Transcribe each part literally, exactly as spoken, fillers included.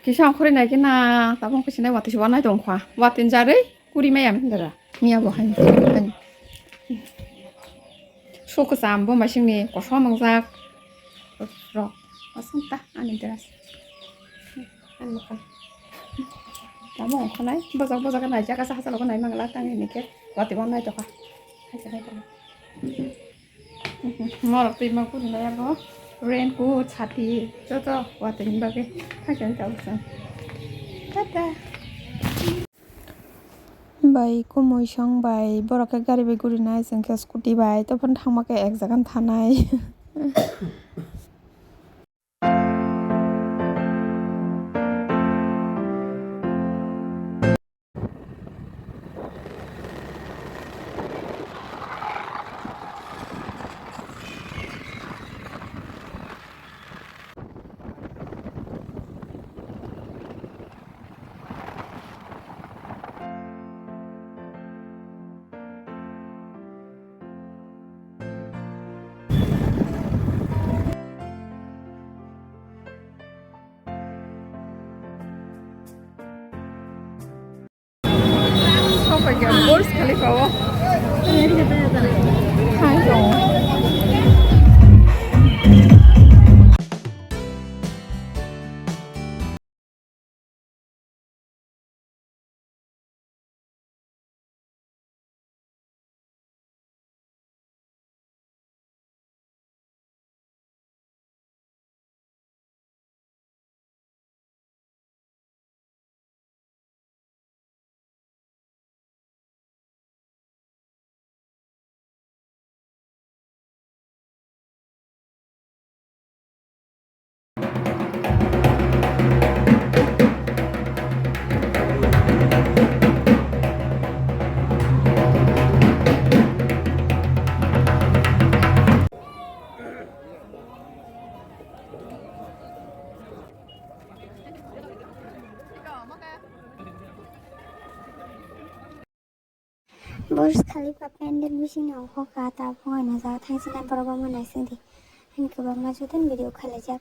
Kisa ongkhorwi nai khe na, tabuk kisa nai watwi se wanai tong kha. Watwi jarwi kuri maya dara. Miya bo hai. Hai. Su kwcham bo masingni kosom wngjak. Rok. Asam ta ani dress. Ani mokol. Tabuk ongkhornai. Bojak bojak nai jaga sa hachalo nai mangla tang ini khe. Watwi wanai tokha. Hai se hai tokha. Morok twi ma kuri nai abo. Raincoat, chati, joto watwi ni bagwi. Hai se tabuk se. Tata. Bai kumui song bai borok khe gari bai guri nai, chwng khe scooty bai, to phano thangma khe ek jaga thanai. Sofaikha Burj Khalifa o. Hai tongo. Burj Khalifa pandal bisingni ongkha kha, ta phungai no jaga thangsinai borok bangma naisingdi. Hini kwbangma jotono video khailaijak.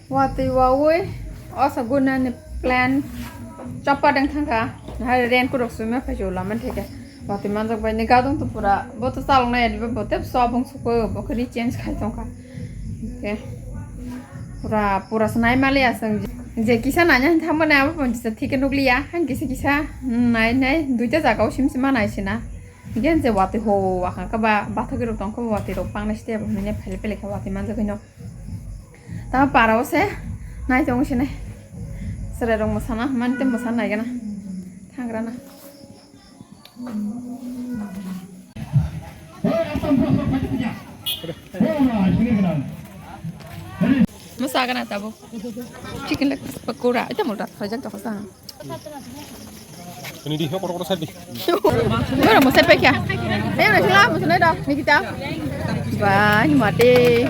Watwi wawi osa gunani plan choppa deng thangkha. Hai rain kurok swima phai chwla man theke. Watwi manjak bai ni gadong to pura bo to chalok nai ani bo te sobong suko bo khe change khai tongkha. Okay. Pura pura sanai mali asang je kisa nanya thangmani abo pon kisa thike nukliya han kisa kisa nai nai duita jaga o sim sim manai sina. Gen je watwi ho wakhang kha ba bathagwi rok tongkha watwi rok pangnai site bo hinwi phele phele kha watwi manjak no. Tamo para o se nai tongo sini. Chwrai rok mwsana mani tei mwsana nai gana. Thangra na. Mwsa gana tabo. Chicken leg pakora. Ita multa phajak to khosa. Ini di, kotor kotor sadi. Ini orang musai pekya. Ini orang sila musai dah, Nikita. Bah, ini mati.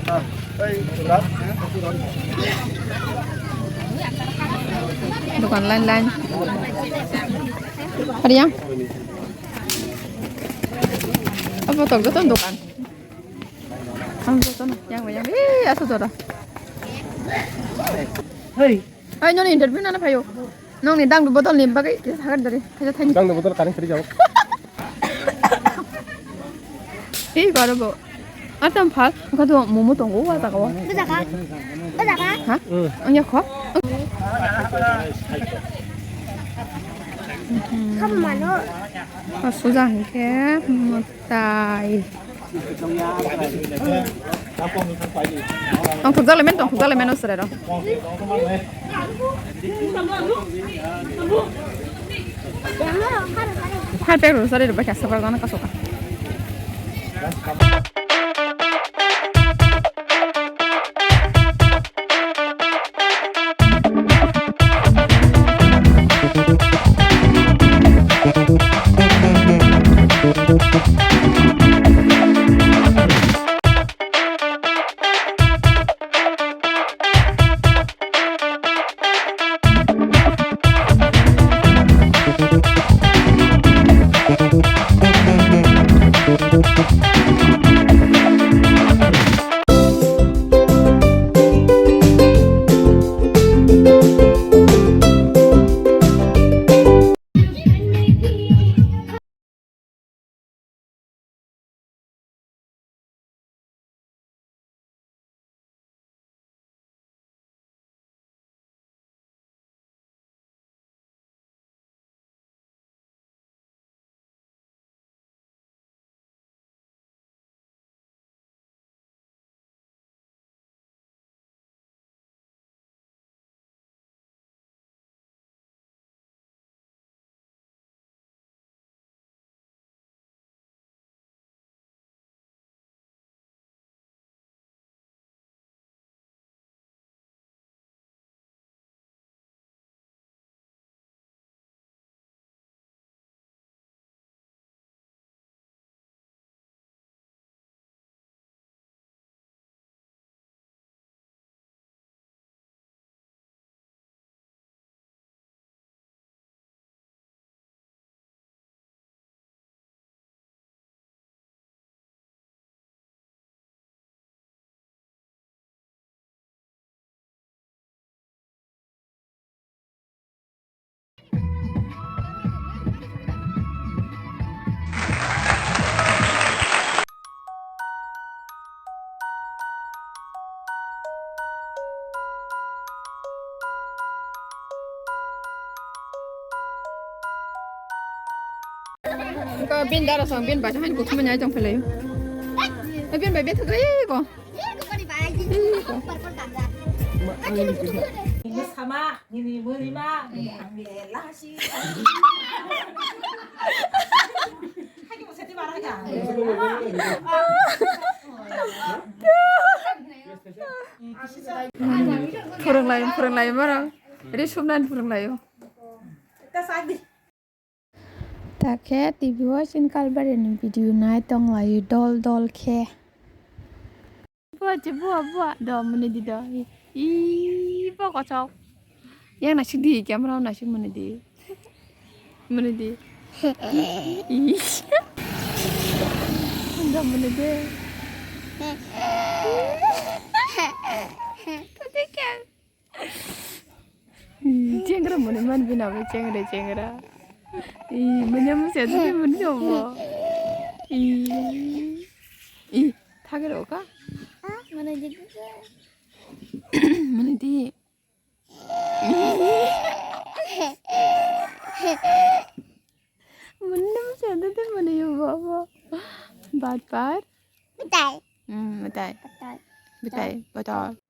Dukan lain-lain. Ada yang? Apa tau betul dukan? Ang betul yang yang. Eh, asal tu dah. Hei. Ai, noni interview nana phaio. Nongni dangdu bodolni bagwi kisa sagar dari. Kisa thaini. Dangdu bodol karing kiri jao. Ei, garo bo. Atam phal, engkha do momo tongo, wa jaga wa. Bujaka? Bujaka? Ha? Ang yakho? Kam mano. Suja hingke, mutai. Tong thukjak lemon, tong thukjak lemon, o chwrai rok. Hai pek rw chwrai rok bai kha swprak jana kasoka. Ko bin dara song bin bacha hain kuthum nyai tong phelai. Bin bai bin thagri ko. Ini sama, ini beri ma, ini lasi. Hagi mau seti marah ya? Phwrwnglaio, phwrwnglaio borok. Ri sumnani phwrwnglaio. Kita sadi. Takhe T V o Chin Kalbari ni video nai tong lai dol dol khe. Bua je bua bua do mani di do. I bo kochok. Yang nasik di camera nasik mani di. Mani di. I. Do mani di. Tadi kan. Chengra mani man bina bo chengra chengra. Ih, manya manya tadi mani jobo. Ih. Ih, thagero ka? Mani di. Mani di. Mani manya tadi mani jobo. Bat bat. Betai. Hmm, betai. Betai. Betai, betai.